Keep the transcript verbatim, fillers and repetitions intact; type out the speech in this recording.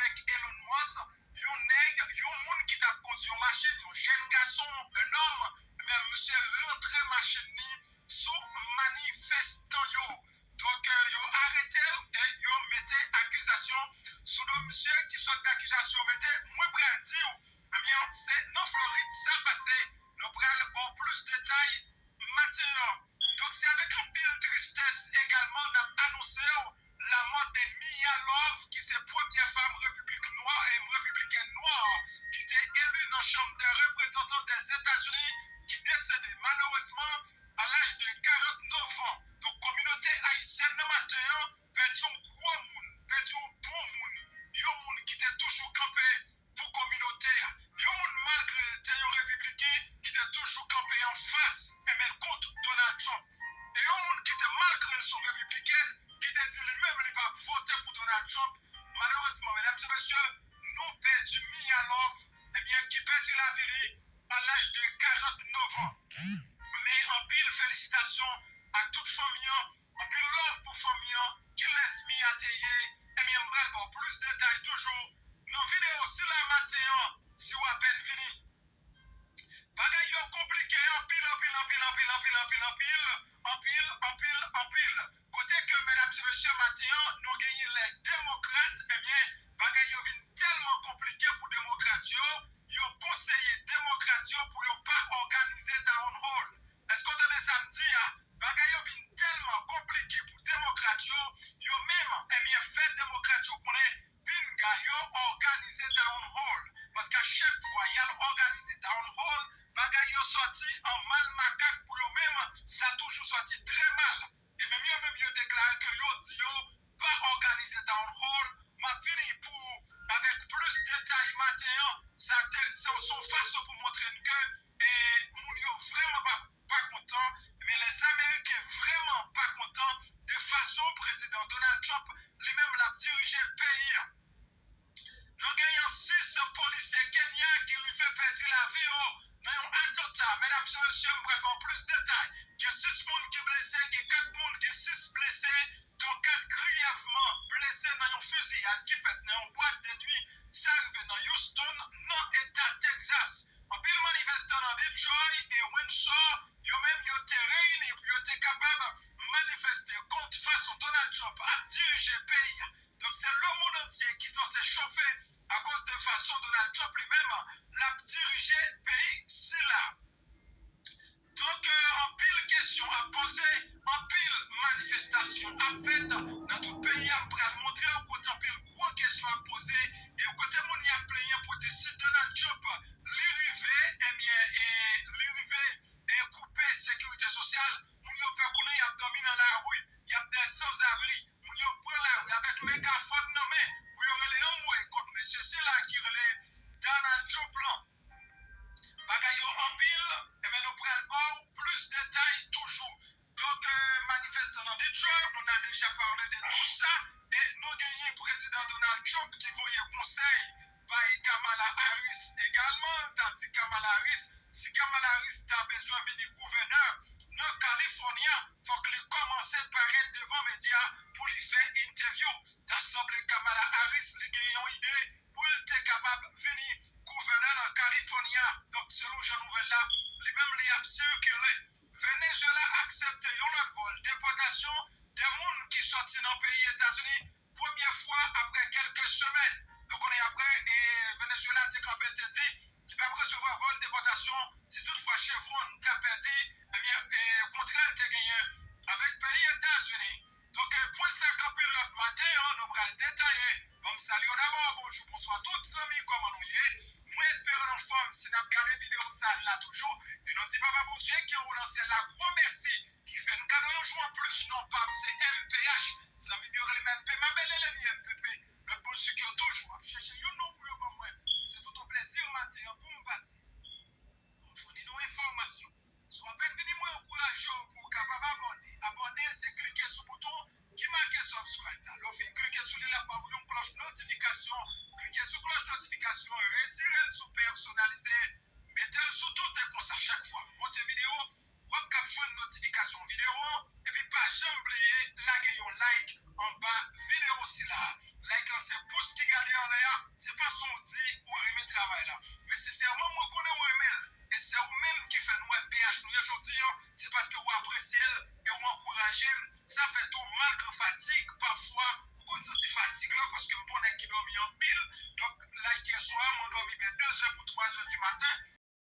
avèk Elon Musk, yon nèg, yon moun ki t ap kondui yon machin, yon jèn gason, un homme, men misye rantre machin li sou manifestan yo. Donk, yo arete l e yo mete akizasyon sou do misye ki sòt akizasyon mete. Mwen pral di w, ebyen, se nan Florid sa pase. Nou pral ba w plis detay maten an. Donk, se avèk anpil tristès egalman n ap anonse w lanmò de Mia Love, ki se premyè fanm repiblik nwa e repibliken nwa ki te eli nan Chanm de Reprezantan dèzetazini, ki desede malerezman a laj de karant nèf an. Donk, kominote ayisyèn nan maten an pèdi yon gwo moun, pèdi yon bon moun, yon moun ki te toujou kanpe pou kominote a. Yon moun malgre l te yon repibliken ki te toujou kanpe anfas, ebyen, kont Donald Trump. E yon moun ki te malgre l se yon repibliken ki te di li menm li p ap vote pou Donald Trump. Malerezman, medam e mesye, nou pèdi Mia Love, ebyen, ki pèdi lavi li a laj de karant nèf an. Men anpil felisitasyon ak tout fanmi an, anpil love pou fanmi an, kilès Mia te ye, ebyen, m pral ba w plis detay toujou nan videyo sila maten an, si w apèn vini. Bagay yo konplike anpil, anpil, anpil, anpil, anpil, anpil, anpil, anpil, anpil, anpil. Kote ke, medam e mesye, maten an, nou genyen lè demokrat, ebyen, bagay yo vin tèlman konplike pou demokrat yo, yo konseye demokrat yo pou yo pa òganize town hall. Èske w tande sa m di a? Bagay yo vin tèlman konplike pou demokrat yo, yo menm, ebyen, fè demokrat yo konnen pinga yo òganize town hall. Paske a chak fwa y al òganize town hall, bagay yo sòti an mal makak pou yo menm, sa toujou sòti trè mal. E menm yo menm yo deklare ke yo di yo pa òganize town hall. M ap vini pou avèk plis detay maten an. Sa te se yon fason pou montre n ke e moun yo vrèman pa, pa kontan, men lèzameriken vrèman pa kontan de fason prezidan Donald Trump li menm l ap dirije peyi a. Nou genyen sis polisye Kenya ki rive pèdi lavi yo nan yon atanta. Medam e mesye, m pral ba w plis detay. Gen sis moun ki blese, gen kat moun, gen sis blese, dont kat griyèvman blese nan yon fiziyad ki fèt nan yon bwat de nwi. Sa rive nan Houston, nan eta Texas. Anpil manifestan nan Detroit e Windsor, yo menm yo te reyini pou yo te kapab manifeste kont fason Donald Trump ap dirije peyi a. Donk, se lemonn antye ki sanse chofe akoz de fason Donald Trump li menm l ap dirije peyi sila. Donk, anpil kesyon ap poze, anpil manifestasyon ap fèt nan tout peyi a. M pral montre w kote anpil gwo kesyon ap poze e kote moun y ap plenyen pou di si Donald Trump li rive, ebyen, e li rive e koupe sekirite sosyal, moun yo fè konnen y ap dòmi nan lari, y ap dèyè sanzabri, moun yo pran lari avèk megafòn nan men pou yo rele anmwe kont mesye sila ki rele Donald Trump lan. Bagay yo anpil, ebyen, nou pral ba w plis detay toujou. Donk, manifestan nan Detroit, on a déjà parlé de tout ça, e nou genyen prezidan Donald Trump ki voye konsèy bay Kamala Harris egalman, ta di Kamala Harris, si Kamala Harris ta bezwen vini gouvènè nan California, fòk li kòmanse parèt devan medya pou li fè entèvyou. Ta sanble Kamala Harris li gen yon ide pou l te kapab vini gouvènè nan California. Donk, selon jan nouvèl la, li menm li ap sikile. Venezuela aksepte yon lòt vòl depòtasyon de moun ki sòti nan peyi Etazini premyè fwa apre kèlke semèn. Nou konnen apre, e, Venezuela te kanpe, te di li p ap resevwa vòl depòtasyon si toutfwa Chevron ta pèdi, ebyen, e, kontra l te genyen avèk peyi Etazini. Donk, e, pwen sa kanpe lòt maten an, nou pral detaye. Ban m salye w dabò, bonjou, bonswa tout zanmi, kòman nou ye? Mwen espere n anfòm, si n ap gade videyo sa la toujou. E nou di Papa Bondye ki anwo nan syèl la gwo mèsi, ki fè n kado yon jou anplis. Non pa m se M P H, zanmi m yo rele m M P, m ap bele lè ni M P P. Lòt moun sik yo toujou ap chèche yon non pou yo ban mwen. Se tout yon plezi maten an pou m pase. Pou m founi nou enfòmasyon. Si w apèn vini, mwen ankouraje w pou w kapab abòne. Abòne, se klike sou bouton ki make subscribe la. Lè w fin klike sou li, l ap ba w yon klòch notifikasyon. Klike sou klòch notifikasyon, retire l sou pèsonalize, mete l sou tout, e konsa chak fwa m pote videyo, w ap kab jwenn notifikasyon videyo an. Epi pa janm bliye lage yon like anba videyo sila. Like Tan se pous ki gade anlè a, se fason w di ou renmen travay la. Men sensèman, mwen konnen w renmen l, e se ou menm ki fè